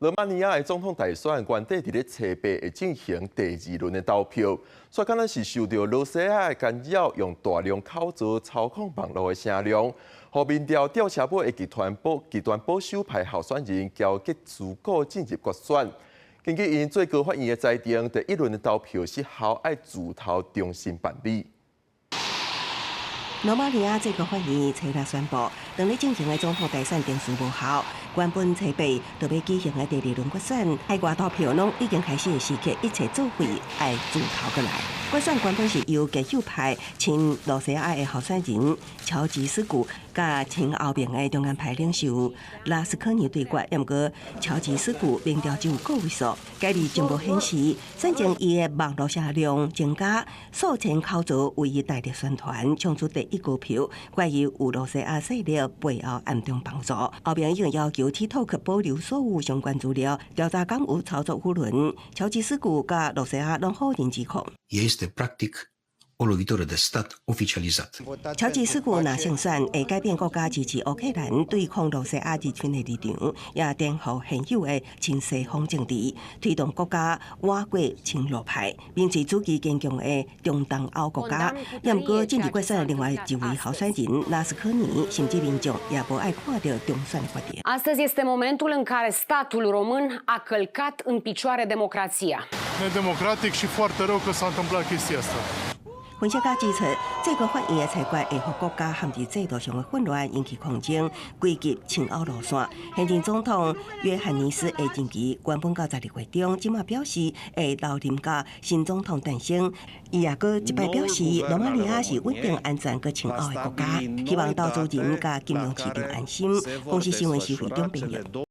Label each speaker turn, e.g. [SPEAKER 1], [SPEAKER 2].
[SPEAKER 1] 羅馬尼亞的總統大選原底佇咧初八會進行第二輪的投票，煞敢若是受著羅西亞的干擾，用大量口罩操控網路的聲量，予民調吊車尾的極端保守派候選人喬吉斯古進入決選。根據𪜶最高法院的裁定，第一輪的投票失效，愛自頭重新辦理。
[SPEAKER 2] 羅馬尼亞最高法院初六宣布，當咧進行的總統大選程序無效，原本初八就欲舉行的第二輪決選，海外投票攏已經開始的時刻，一切作廢，愛自頭閣來。決選原本是由極右派親羅西亞的候選人喬吉斯古，佮親歐盟的中間派領袖拉斯科尼對決，毋過喬吉斯古民調只有個位數。該日情報顯示，選前伊的網路聲量增加，數千口罩為伊大力宣傳，衝出第一高票，懷疑有羅西亞勢力背後暗中幫助。歐盟已經要求 TikTok 保留所有相關資料，調查敢有操作輿論。喬吉斯古佮羅西亞攏否認指控。
[SPEAKER 3] Este practic o lovitură de stat oficializată.
[SPEAKER 2] 喬吉斯古若勝選，會改變國家支持烏克蘭對抗羅西亞入侵的立場，也顛覆現有的親西方政治，推動國家倚過親羅派，民粹主義堅強的中東歐國家。也毋過進入決選的另外一位候選人拉斯科尼，甚至民眾也無愛看著重選的決定。
[SPEAKER 4] Astăzi este momentul în care statul român a călcat în picioare democrația.
[SPEAKER 5] Nedemocratic și foarte rău că s-a întâmplat chestia asta.
[SPEAKER 2] 分析家指出，最高法院的裁決會予國家陷入制度上的混亂，引起抗爭，歸結親歐路線。現任總統約翰尼斯的任期原本到12月中，這馬表示會留任到新總統誕生。伊也閣一擺表示，羅馬尼亞是穩定、安全、閣親歐的國家，希望投資人佮金融市場安心。公視新聞徐慧中編譯。